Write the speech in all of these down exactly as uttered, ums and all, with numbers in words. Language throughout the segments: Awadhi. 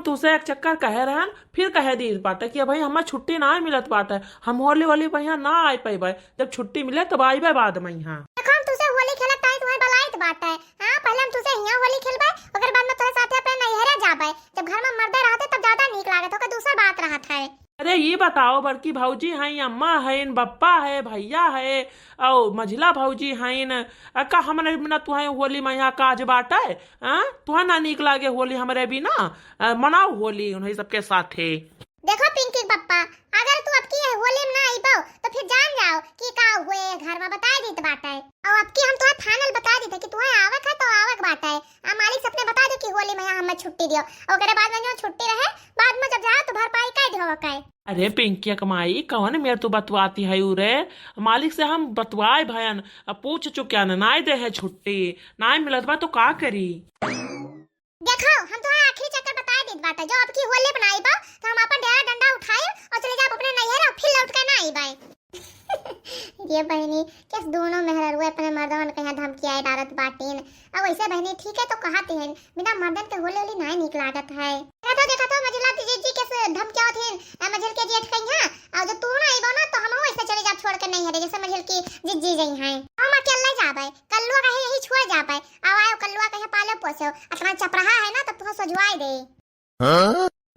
तुसे एक चक्कर कहे रहन, फिर कहे दीत बाटे कि अबहीं हमें छुट्टी नाहीं मिलत बाटे, हम होली वोली में यहाँ ना आइ पइबे, जब छुट्टी मिले तब आइबे बाद में यहाँ। देखो, हम तुसे होली खेलत ताई तुम्हें बलाइत बाटे, हाँ, पहले हम तुसे हियाँ होली खेलबे, ओकर बाद में तोहरे साथे अपने नैहरे जाबे। जब घर में मर्दे रहते तब ज्यादा नीक लागत, ओकर दूसर बात रहत है। अरे ई बताओ, बड़की भौजी हईं, अम्मा हईन, बप्पा है, भइया है, अउ मझिला भौजी हईन, अ, का हमरे बिना तुहें होली में यहाँ काज बाटे? हाँ, तुहें ना नीक लागे होली हमरे बिना? अ, मनाओ होली उन्हीं सबके साथे। देखो पिंकी के पप्पा, अगर तू अबकी ये होली में ना अइबो तो फिर जान जाओ कि का हुए ये घर में बताइ दीत बाटे। अउ अबकी हम तुहें final बताइ दीत है कि तुहें आवक है तो आवक बाटे। आ मालिक से अपने बताइ दो कि होली में यहाँ हमें छुट्टी दियो, ओकरे बाद में जो छुट्टी रहे, बाद में जब जाओ तो भरपाई कइ दियो ओके। अरे पिंकिया के माई, कवन मेर तू बतवाती है उ रे? मालिक से हम बतवाए भयन, अब पूछ चुक्यान, नाय दे है छुट्टी, नाय मिलत बा तो का करी? देखो, हम तोहरा आखिरी चक्कर बताइ देत बाटे, जो अबकी होली में ना अइबो, तो हम अपन डेरा डंडा उठाई अउ चली जाब अपने नैहर अउ फिर लौट के ना अइबे। ये बहिनी, कैसे दोनों मेहररुआ अपने मर्दवन के यहाँ धमकियाए डारत बाटीन। अब वैसे बहिनी, ठीक है तो कहत हैं, बिना मर्दन के होली होली नाय नीक लागत है। देखा तो, देखा तो, मझिला जीजी कैसे धमकियावत हैं, ए, मझिल के जेठ के यहाँ, अउ जो तू ना अइबो ना, तो हम वैसे चली जाब छोड़ के नैहरे, जैसे मझिल की जीजी जइहैं। हम अकेले जाबे, कल्लुआ कहे यही छोड़ जाबे, अउ आयो कल्लुआ कहे पालो पोसो, अतना चपराहा है ना, तो तुहें सजुआई दे।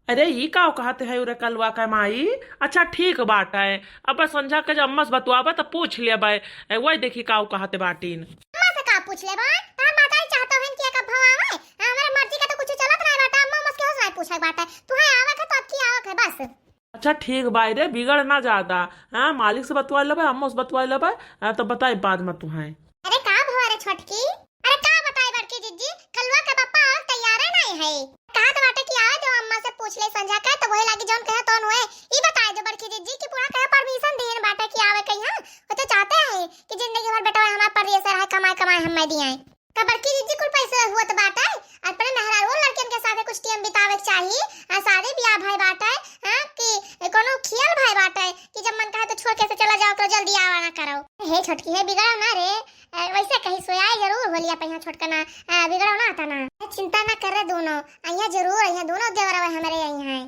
अरे, ई काउ कहत है उरे कलवा के माई? अच्छा, ठीक बाटे, अब संझा के जब अम्मा से बतवाबे त पूछ लेबे। ए, वही देखी काउ कहत बाटीन। अम्मा से का पूछ लेबे? तार मातारी चाहत हन कि एक भव आवे। हमरे मर्जी के तो कुछ चलत नहीं बाटे, अम्मा अम्मा से केहू से नहीं पूछे बाटे। तुहें आवे के तो अबकी आवे के बस। अच्छा, ठीक बाई रे, बिगड़ ना ज्यादा। हाँ, मालिक से बतवा लेबे, अम्मा से बतवा लेबे। हाँ, तो बताई बाद में तुहें। अरे का भवा रे छोटकी? अरे का बताई बड़की जिज्जी, कलवा के बप्पा आवक तैयारे नाहीं है। कहत बाटे कि आवे दो, अम्मा से पूछ ले संझा के, तो वही लागी जौन कहे तौन हुए। ई बताई दो बड़की जिज्जी कि पूरा कहे permission दीन बाटे कि आवे कहीं हम। वो तो चाहते हैं कि जिंदगी भर बेटवा हमार परदेस रहे, कमाए कमाए हमें दिए। का बड़की जिज्जी कुल पैसे हुआ तो बाटे, अपने मेहरारू लड़कियन के साथे कुछ time बितावे के चाही। आ, शादी ब्याह भय बाटे, हाँ, कि कोनो खियल भय बाटे कि जब मन कहे तो छोड़ के से चला जाओ, तो जल्दी आवा ना करो। हे छोटकी, हे बिगड़ो ना रे, ए, वैसे कहीं सोयाए जरूर होलिया पे यहाँ छोटका ना, ए, बिगड़ो ना आता ना। ए, चिंता ना करे दोनों, अइहैं जरूर, अइहैं दोनों देवरवा हमरे अइहैं।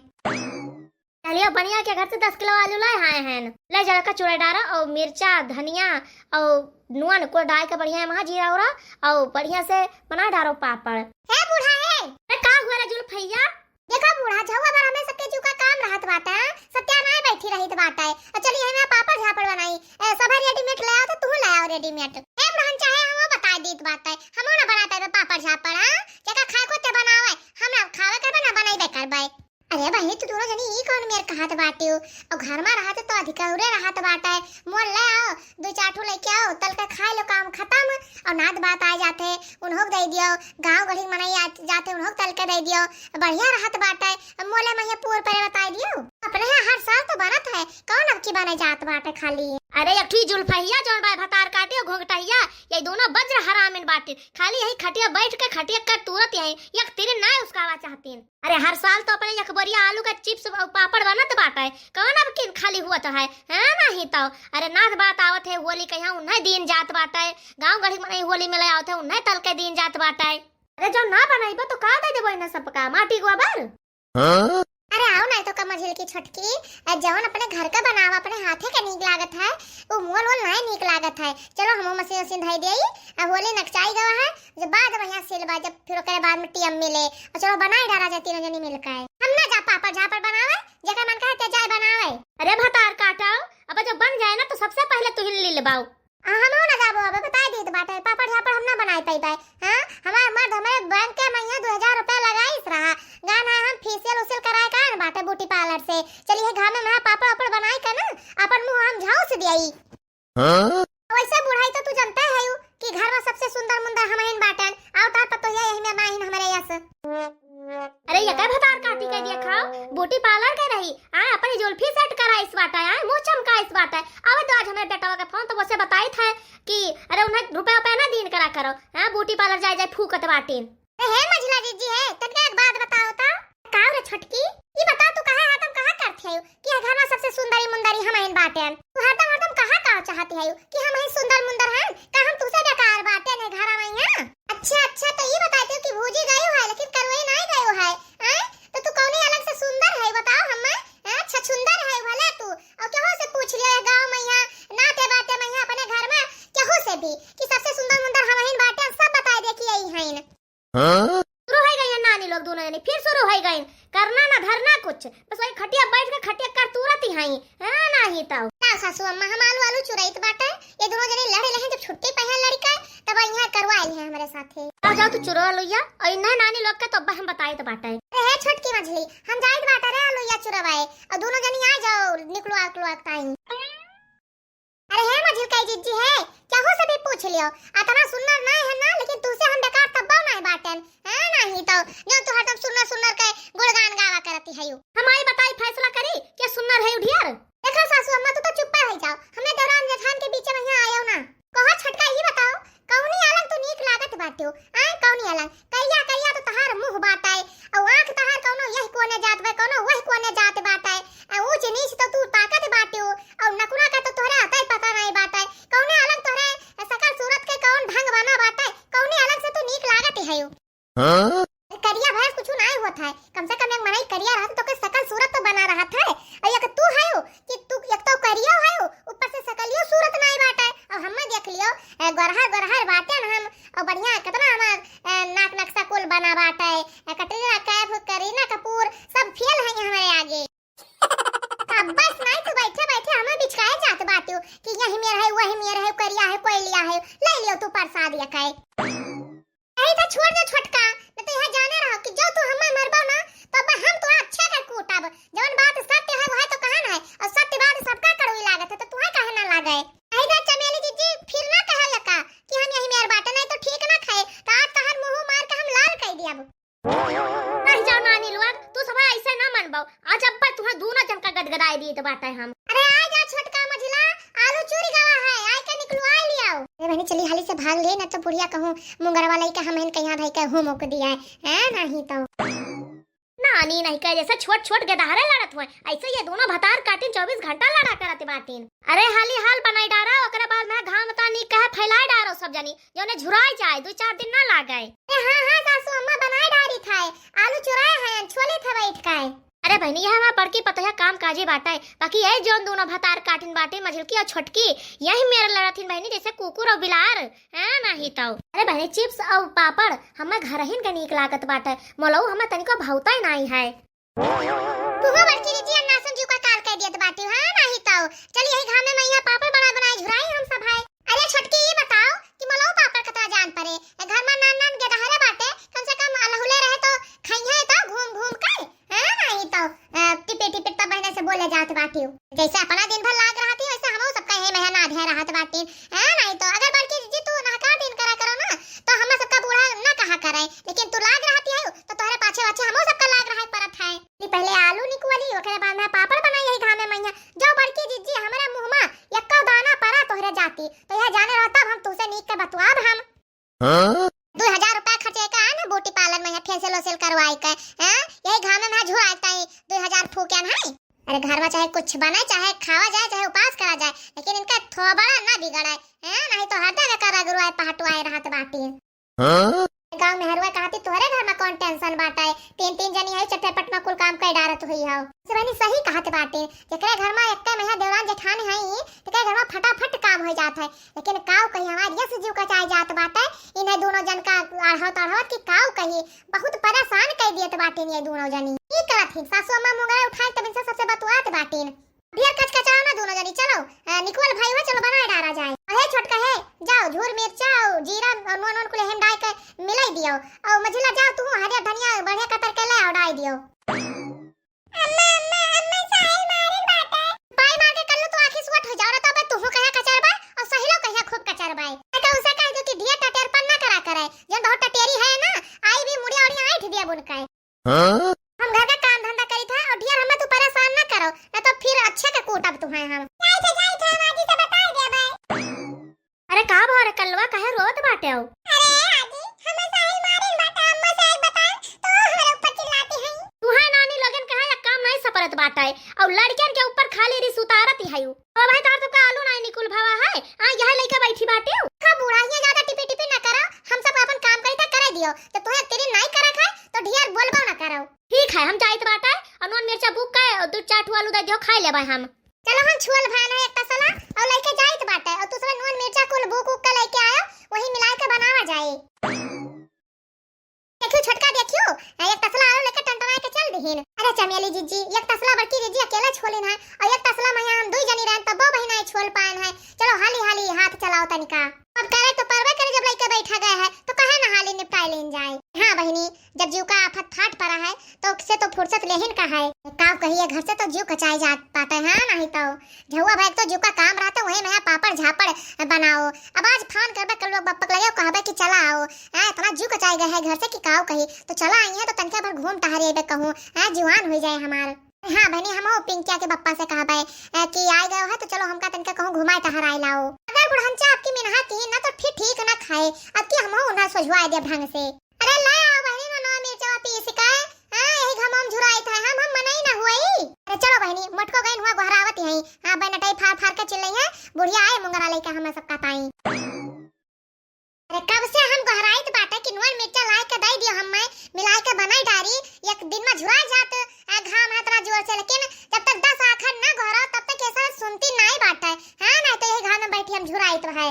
चलियो बढ़िया के घर से दस किलो आलू लाए आए हैं, ले जाकर चूड़ा डारा और मिर्चा, धनिया और नून को डाल के बढ़िया है, वहाँ जीरा उरा और बढ़िया से बना डारो पापड़। हे बूढ़ा हे। अरे का हुआ रे जुल्फैया? देखा बूढ़ा, झउआ भर हमें सबके जीव का काम रहत बाटे, सत्या नाय बैठी रहित बाटे। आ चली है ना पापड़ झापड़ बनाई, ए, सभे readymade ले आओ तो तू ले आओ readymade। ए बूढ़ा, हम चाहे हम बताई दीत बाटे, हमो ना बनाई पाइबे पापड़ झापड़, हाँ? जेका खाए को ते बनावे, हम ना खावे करबे ना बनैबे करबे। अरे बहिनी, तू दोनों जनी ई कौन मेर कहत बाटियो? और घर में रहत तो अधिकौरे रहत बाटे, मोल ले आओ, दो चार ठो लेके आओ, तल के खाए लो, काम खत्म। और नात बात आ जाते, उन्हों के दे दियो, गाँव गढ़ी मनई आ जाते, उन्हों के तल के दे दियो, बढ़िया रहत बाटे। मोले मइया पूर परे बताई दियो, अपने यहाँ हर साल तो बनत है, कौन अब की बने जात बाटे खाली? अरे एक ठी जुल्फैया जौन बाय भतार काटे घोंघटैया, ये दोनों वज्र हरामिन बाटे, खाली यही खटिया बैठ के खटिया कर तुरत यही एक तिरिन नाय उसकावा चाहतीन। अरे हर साल तो अपने एक बोरिया आलू का chips और पापड़ बनत बाटे, कौन अब किन खाली हुआ तो है, हाँ नहीं तो। अरे नात बात आवत है होली कहाँ उन्हें दिन जात बाटे, गाँव गढ़ी मनई होली में ले आवत है उन्हें तल के दिन जात बाटे। अरे जो ना बनाइबा तो का दे देबो इन्हें सबका माटी गोबर? हाँ? अरे आओ नहीं तो का मझिल की छोटकी, ए, जौन अपने घर का बनावा अपने हाथे के नीक लागत है, वो मोल वोल नहीं नीक लागत है। चलो हमो मशीन उशीन धई देई, अब होली नकचाई गवा है, जब बाद में यहाँ सिलबा, जब फिर ओकरे बाद में time मिले, और चलो बनाई डारा जाए तीनों जनी मिलकर। हम ना जा पापड़ झापड़ बनावे, जेकर मन कहे ते जाए बनावे। अरे भतार काटाओ, अब जब बन जाए ना तो सबसे पहले तुहिन ले लेबाओ। आ, हमहू ना जाबो, अबे बताई दीत बाटे, पापड़ झापड़ हम ना बनाई पइबे। हाँ, हमार मर्द हमरे बैंक के मइया दो हजार रुपया लगाइस रहा, गान है हम facial उसियल कराए का आन बाटे beauty parlour से। चलिए घामे में पापड़ वापड़ बनाई के ना, अपन मुंह हम झाँस दियाई। हाँ? वैसे बुढ़ाई तो तू जानते है यू कि घर में सबसे सुंदर मुंदर हमहिन बाटन, और तार पतोहिया यही में माहिन हमरे यस। अरे ये का भतार काटी कह दिया खाओ, beauty parlour के रही, आ अपनी जुल्फी set कराइस बाटे, आ मुंह चमकाइस बाटे। आवे तो आज हमरे बेटवा के फोन तो उसे बताई था कि अरे उन्हें रुपया रुपया ना दीन करा करो, हाँ beauty parlour जाए जाए फूकत बाटीन। अरे हे मझिला जीजी हे, तनका एक बात बताओ तो। का रे छोटकी, ई बताओ तू कहा हरदम कहा करत है कि ये घर में सबसे सुंदरी मुंदरी हमहिन बाटेन? तू हरदम हरदम कहा का चाहती है कि हमहिन सुंदर मुंदर हैं? का हम तुसे बेकार बाटेन है घर में यहाँ? अच्छा अच्छा, तो ई बताते हो कि भूजी गयो है लेकिन करुए नहीं गयो है, हैं? तो तू कौन साथे। आ जाओ तू चुरवा लुइया, और इन्हें नानी लोग के तो अब्बा हम बताइत बाटे। अरे हे छोटकी मझली, हम जाइत बाटे रे लुइया चुरवाए, और दोनों जनी आ जाओ, निकलो आग लो आग ताई। अरे हे मझिलकाई जिज्जी है, केहू से भी पूछ लियो, अतना सुन्नर नाहीं है ना, लेकिन तुसे हम बेकार तब्बो नाहीं बाटेन, हैं? नाहीं तो जो तू हरदम सुन्नर सुन्नर के गुणगान गावा करती है। हम आई बताई फैसला करी कि सुन्नर है ढेर। देखो सासू अम्मा, तू तो चुप्पा हो जाओ, हमने देवरान जेठान के बीच में यहाँ आयो ना। कहो छोटका, ये बताओ, कौनी अलग तू नीक लागत बाट्यो? आय, कौनी अलग? करिया करिया तो तहार मुँह बाटे, और आँख तहार कौनो यह कोने जात बा, कौनो वह कोने जात बाटे, आ ऊँच नीच तो तू ताकत बाट्यो, और नकुना का तो तोहरे अतई पता नाहीं बाटे, कौने अलग तोहरे सकल सूरत के कौन ढंग बना बाटे, कौने अलग से तू नीक लागत है? हाँ? करिया भैंस कुछ नाहीं होत है, कम से कम एक मनई करिया रहत तो के सकल सूरत तो बना रहत है, और एक तू है कि तू एक तो करियो है, ऊपर से सकलियो सूरत नाहीं बाटे, और हमें देख लियो, ए, गोरहर गोरहर बाटे न हम, और बढ़िया कितना हमार, ए, नाक नक्शा कुल बना बाटे, ए, कटरीना कैफ, करीना कपूर सब फेल है हमारे आगे। अब बस नाहीं, तू बैठे बैठे हमें बिचकाए जात बाट्यो कि यही मेर है, वही मेर है, करिया है, कोयलिया है, ले लियो तू प्रसाद या कहे। यही तो छोड़ दे छोटका, न तो यह जाने रहो कि जो तू हमें मरबो ना, तो अब हम तो अच्छे कर कूटब। जवन बात सत्य है वह तो कहन है, और सत्य बात सबका कड़वी लागत है, तो तुहे काहे ना लागे? यही तो चमेली जिज्जी फिर ना कहे लका कि हम यही मेर बाटे, नाहीं तो ठीक ना खाए, तो आज तहर मुँह मार के हम लाल कर दियब। नहीं जाओ नानी लोग, तू सब ऐसे ना मनबाओ। आज अब्बा तुहां दूनो जन का गदगदाए दिए तो बाटे हम। अरे आ जा छोटका मझिला, आलू चूरी गवा है, आय के निकलवाए लियाओ। अरे बहनी चली हाली से भाग ले, ना तो बुढ़िया कहूँ मुंगरवा लइके हम हन कहिया धई के हूँ मुक दिया है, हैं? नहीं तो। नानी नहीं कहे जैसे छोट छोट गदहरे लड़त हुए, ऐसे ये दूनो भतार काटिन चउबीस घंटा लड़ा करत बाटिन। अरे हाली हाल बनाई डारा, ओकरे बाद में घाम तानी कहे फैलाए डारो सब जनी। जौने झुराई जाए, दुइ चार दिन ना लागे। ए, हाँ, हाँ, सासू अम्मा बनाए डारी थाए, आलू चुराए हैं, छोले थे बैठ खाए। अरे बहनी, यह हमार बड़की पतोहिया काम काजी बाटे, बाकी यही जौन दूनो भतार काटिन बाटे, मझिलकी और छोटकी, यही मेर लड़थिन बहनी, जैसे कुकुर और बिलार, हैं, नाही तो। अरे बहनी, chips और पापड़ हमें घरहिन के नीक लागत बाटे, मोलऊ हमें तनिको भावता ही नाही है। तुहो बड़की दीदी अन्नासन जीव का काल कह दियत बाटी, हाँ, नाही तो। चल यही घामे में यहाँ पापड़ बना बनाए झुराई हम सब है। अरे छोटकी, ये बताओ कि मलऊ पापड़ कतरा जान परे? ए घर में नान नान गेदहरे बाटे, कम से कम अलहुले रहे तो खइहे तो घूम घूम के, हाँ, नाही तो, अ, टिपे टिपे तब बहने से बोले जात बाटी। जैसे अपना दिन भर लाग रहा थी, वैसे हमहू सबका यही मेहना आधे रहत बाटी, हाँ, नाही तो। अगर बड़की दीदी तू नहकार दिन करा करो ना, तो हम सबका बूढ़ा ना कहा करे, लेकिन तू लाग रहा थी है, तो तोहरे पाछे पाछे हमहू सबका लाग रहा परत है। ली पहले आलू निकुअली, ओकरे बाद में पापड़ बनाई यही घामे मइया। जो बड़की जिज्जी, हमरे मुँह मा यक्को दाना परा तोहरे जाती, तो यह जाने रहो तब हम तुसे नीक के बतुआब हम। हाँ? दुइ हजार रुपया खर्चे का है ना ब्यूटी पार्लर में, है फेशियल वेशियल करवाई के, हैं? यही घामे में झुराई ताई दुइ हजार फूकन है। अरे घर में चाहे कुछ बने, चाहे खावा जाए, चाहे उपास करा जाए, लेकिन इनका थोबड़ा ना बिगड़े, हैं? नहीं तो हर जगह का रगड़ुआए पहटुआए रहत बाटी। हाँ? गाँव में हरुआ कहती, तोहरे घर में कौन tension बाटे? तीन तीन जनी है, चट्टे पट में कुल काम कर डारत हुई हो। से बहनी सही कहत बाटे, जेकरे घर में एक्के मइया देवरान जेठान है, तेकरे घर में फटाफट काम हो जात है। लेकिन काऊ कही हमार यस जीव कचाए जात बाटे, इन्हें दूनो जन का अढ़ावत अढ़ावत की काऊ कही, बहुत परेशान कर दियत बाटिन ये दूनो जनी। ई करत हिन, सासू अम्मा मुंगरा उठाए तब इनसे सबसे बतुआत बाटिन। ढेर कचकचाओ ना दूनो जनी, चलो, अ, निकुअल भाई हुआ, चलो बनाए डारा जाए। अहे छोटका है, जाओ झूर मिर्चा और जीरा और नून वून कुल हेम डाल के मिलाई दियो। और मझिला जाओ तू हरियर धनिया बढ़िया कतर के ले आओ, डाल दियो। अम्मा, अम्मा, अम्मा, साहिल मारिन बाटे। पाई मार के कर लो तो आँखी सुअट हो जाओ ना, तो अब तू कहिया कचर बा और सहिलो कहिया खूब कचर बा। तो उसे कह दो कि ढेर टटेरपन ना करा करे, जौन बहुत टटेरी है ना, आई भी मुड़िया उड़िया ऐंठ दिया बुन के। हाँ? हम घर का काम धंधा करी था और ढेर हमें तू परेशान ना करो, ना तो फिर अच्छे के कूटब तुम्हें हम। जाई थे, जाई थे, हम आजी से बताई देबे। अरे का भा रे कलवा, काहे रोत बाटे हो? अरे आजी, हमें साहिल मारिन बाटे, अम्मा साहिल बताए तो हमारे ऊपर चिल्लाती हैं। तू है नानी लोगन कहा या काम नहीं सपरत बाटे और लड़कियन के ऊपर खाली रिस उतारत ही है। ओ भाई, तार तो का आलू नाई निकुल भावा है? आ, यह लइका बैठी बाटे। का बूढ़ा, ये ज्यादा टिपी टिपी ना करा, हम सब अपन काम करी त करे दियो। जब तोहे तेरी नाई करा खाए, तो ढेर बोलबो ना करो। ठीक है, हम जाइत बाटे, और नून मिर्चा बुक के, और दो चार ठो आलू दे दियो, खाई लेबे हम। चलो हम छुअल भान है एक तसला, और लइके जाइत बाटे, और तू सब नून मिर्चा कुल बुक उक के लइके आयो, वही मिलाए के बनावा जाए। देखियो छोटका, देखियो, एक तसला आलू लेके टनटनाए के चल दिहिन। अरे चमेली जिज्जी, एक तसला बड़की जिज्जी अकेले छोलिन है, और एक तसला में हम दुई जनी रहन, तब्बो बहिन आए छोल पाएन है। चलो हाली हाली हाथ चलाओ तनिका। अब करे तो परबे करे, जब लइके बैठा गए है, तो कहे ना जब जीव का आफत फाट परा है, तो उससे तो फुर्सत लेहिन का है। काव कहिए, घर से तो जीव कचाई जात बाटे, हाँ, नहीं तो झउआ भाई तो जीव का काम रहता, वही में पापड़ झापड़ बनाओ। अब आज फोन करबे, कल लोग बप्पक लगे कहबे कि चला आओ, हाँ, इतना जीव कचाई गए है घर से कि काव कही, तो चला आई है तो तनके भर घूम टहरे बे कहूँ, हाँ, जुआन हुई जाए हमार। हाँ बहनी, हमहू पिंकिया के बप्पा से कहबे, ए, कि आए गए है तो चलो हमका तनका कहूँ घुमाए टहराए लाओ। अगर बुढ़नचा आपकी मिनहा की ना तो फिर ठीक ना खाए, अब की हमहू उन्हें सोझवाए देब ढंग से। अरे ले आओ बहनी, ननवा मिर्चवा पीस के, हाँ, यही घाम में झुराइत है, हम, हम मनई ना हुई। अरे चलो बहनी, मोटको गइन हुआ गोहरावत है, हाँ, बैनटई फार फार के चिल्लई है, बुढ़िया आए मुंगरा लेके हमें सबका ताई। अरे कब से हम गोहराइत बाटे कि नून मिर्चा लाए के दे दियो, हमें मिलाए के बनाई डारी, एक दिन में झुरा जात, आ, घाम है इतना जोर से, लेकिन जब तक दस आखर ना गोहराओ तब तक ये सब सुनती नहीं बाटे। हाँ, नहीं तो यही घाम में बैठी हम झुराइत है।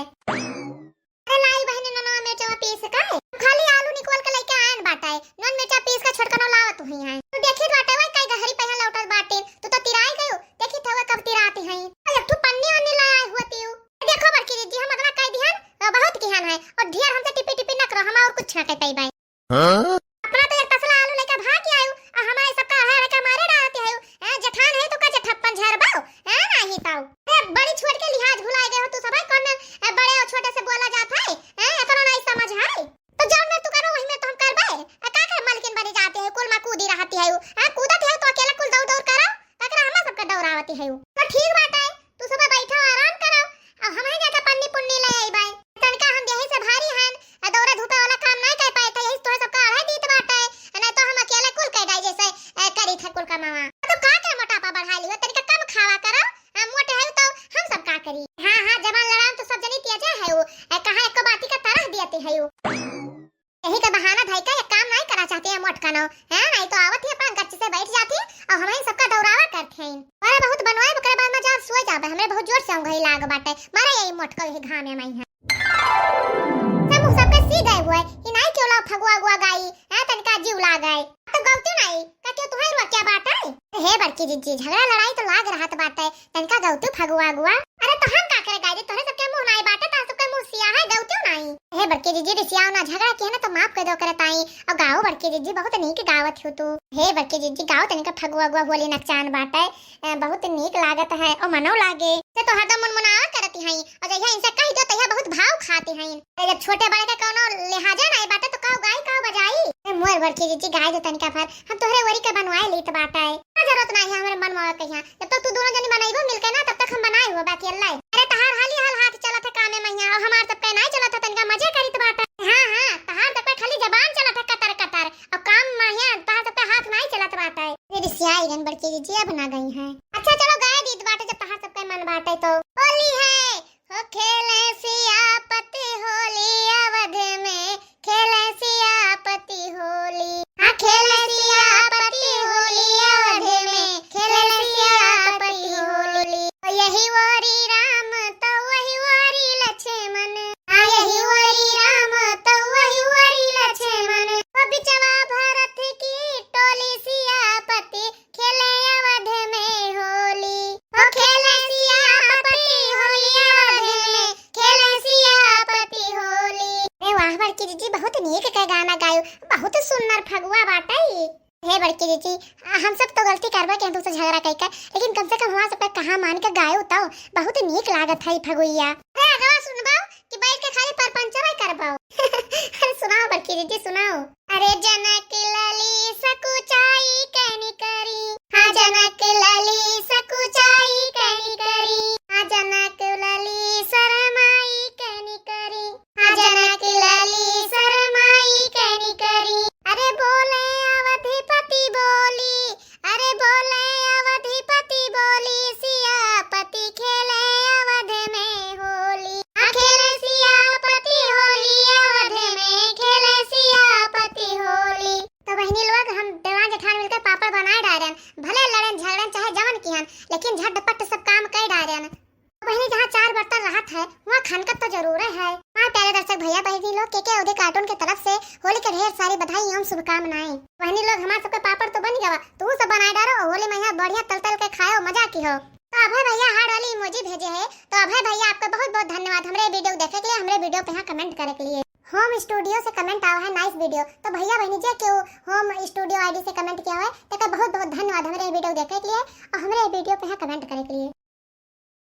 अरे लाई बहनी, ननवा मिर्चवा पीस के, खाली आलू निकल के लेके आयन बाटे, नून मिर्चा पीस के छोटकनो लावत हुई है। तो देखी बाटे वही कई गहरी पहिया लौटत बाटे, तू तो तिराई गयो, देखी थवा कब तिराती है। अरे एक ठो पन्नी वन्नी ले आई हुआ तीऊ। देखो बड़की दीदी, हम अतना कह दिहन, अ, बहुत किहन है, और ढेर हमसे टिपी टिपी न करो, हम और कुछ ना कह पाई। हाँ? अपना तो एक तसला आलू लेके भाग के आयु, आ हमारे सबका अढ़ा अढ़ा के मारे डालते है, हैं, जेठान है तो का जेठप्पन झरबाओ, हैं, नहीं ताऊ। ए, बड़ी छोट के लिहाज भुलाए गए हो तू सब, है, कौन, ए, बड़े और छोटे से बोला जात है, हैं, इतना नहीं समझ है। तो जौन में तू करो वही में तो हम करबे, आ का करे मलकिन बनी जाते है, कुल मा कूदी रहती है, हैं, कूदत है तो अकेला कुल दौड़ दौड़ करो, तकरा हमार सबके दौड़ावती है। तो ठीक बात है, तू सब बैठो, आराम करो, अब हम ही जाके पन्नी पुन्नी ले आई बाई। तनिका हम यही से भारी हन, आ दौड़ा धूपे वाला काम नहीं कर पाए थे, यही से तोहे सबका अढ़ाई दीत बाटे, नहीं तो हम अकेले कुल कर डाई जैसे, ए, करी थे कुल कमावा। तो का के मोटापा बढ़ा लियो, तनिका कम खावा करो, आ मोटे है तो हम सब का करी। हाँ, हाँ, जबान लड़ाम तो सब जनी तेजे है वो, ए, कहाँ एको बाती का तरह दियते है वो। यही का बहाना धई के एक काम नहीं करा चाहती है मोटकनो, हैं? नहीं तो आवत ही अपना गच्ची से बैठ जाती और हमें सबका दौरावा करते हैं। मारे बहुत बनवाए, ओकरे बाद में जाब सोए जाबे, हमरे बहुत जोर से औंघई लाग बाटे। मारे यही मोटको यही घामे में है। सब मुँह सबके सी गए हुए, ई नहीं क्यों ला फगुआ गुआ गाई, हैं? तनिका जीव लाग गए। तो गलती नहीं, का क्यों तुम्हारी रुआ क्या बात है? हे बड़की जिज्जी, झगड़ा लड़ाई तो लाग रहत बाटे, तनिका गौतू फगुआ गुआ। अरे तो हम का करे गाई, तोहरे सबके मुँह नाई बाटे, तोहरे सबके मुँह सिया है, गौतू नाई। हे बड़की जिज्जी, रिसियाओ ना, झगड़ा किहे ना तो माफ कर दो करे ताई। और गाओ बड़की जिज्जी, बहुत नीक गावत हो तू। हे बड़की जिज्जी, गाओ तनिका फगुआ गुआ होली नकचान बाटे, ए, बहुत नीक लागत है, और मनो लागे। से तो हरदम मुनमुनावा करती हई, और जहिया इनसे कह दो तहिया बहुत भाव खाती हई। ए, जब छोटे बड़े का कौनो लिहाजे नाई बाटे तो काऊ गाई काऊ बजाई। ए, मोर बड़की जिज्जी, गाई दो तनिका भर, हम तोहरे वरी के बनवाए लीत बाटे। का जरूरत नाई है हमरे मन में कहिया। जब तक तू दोनों जनी बनइबो मिलके ना, तब तक हम बनाए हुआ बाकी अल्लाह। अरे तहार हाली हाल हाथ चलत है कामे मैया, और हमार तब पे नाई चलत है, तनिका मजे करित बाटे। हाँ, हाँ, तहार तब पे खाली जबान चलत है कतर कतर, और काम मैया तहार तब पे हाथ नाई चलत बाटे। रे रिसियाई गन बड़की जिज्जी अब ना गई है। अच्छा चलो गाय दीत बाटे जब तहार सबके मन बाटे तो। होली है, हो खेले सियापति होली अवध में, खेले सियापति होली। हाँ, खेले सियापति होली अवध में, खेले सियापति होली। यही वरी राम तो वही वरी लक्ष्मण, हाँ, यही वरी राम तो वही वरी लक्ष्मण। वो बिचवा भरत की टोली सियापति खेले अवध में होली। ओ खेले सियापति होली अवध में, खेले सियापति होली। अरे वाह बड़की जिज्जी, बहुत नीक के गाना गायो, बहुत सुंदर फगुआ बाटे ई। हे बड़की जिज्जी, हम सब तो गलती करबे के तुमसे झगड़ा कई के, लेकिन कम से कम हमार सबके कहा मान के गायो तो बहुत नीक लागत है ई फगुइया। अरे अगवा सुनबो कि बैठ के खाली परपंचवा करबो। अरे सुनाओ बड़की जिज्जी, सुनाओ। अरे जनक लली सकुचाई कहनी करी, हाँ जनक लली सकुचाई कहनी करी, हाँ जनक लली शरमाई कहनी करी, हाँ जनक लली शरमाई कहनी करी। अरे बोले अवधिपति बोली, अरे बोले अवधिपति बोली, सियापति खेले अवध में होली। हाँ, खेले सियापति होली अवध में, खेले सियापति होली। तो बहिनी लोग, हम देवान जेठान मिलकर पापड़ बनाए डारेन, भले लड़ेन झगड़ेन चाहे जवन किहन, लेकिन झटपट सब काम कर डारेन। बहिनी, जहाँ चार बर्तन रहत है, वहाँ खनकत तो जरूरे है। हाँ, प्यारे दर्शक भैया बहिनी लोग, के के अवधी कार्टून के तरफ से होली के ढेर सारी बधाई एवं शुभकामनाएं। बहिनी लोग, हमार सबके पापड़ तो बन गवा, तू सब बनाए डारो और होली में यहाँ बढ़िया तल तल के खाओ, मजा की हो। तो अभय भैया heart वाली emoji भेजे है, तो अभय भैया आपका बहुत बहुत धन्यवाद हमरे video देखे के लिए, हमरे video पे यहाँ comment करे के लिए। होम स्टूडियो से कमेंट आवा है, नाइस वीडियो। तो भैया बहनी, जे केहू होम स्टूडियो आईडी से कमेंट किया हुआ है, तेके बहुत बहुत धन्यवाद हमरे वीडियो देखे के लिए और हमरे वीडियो पे यहाँ कमेंट करे के लिए।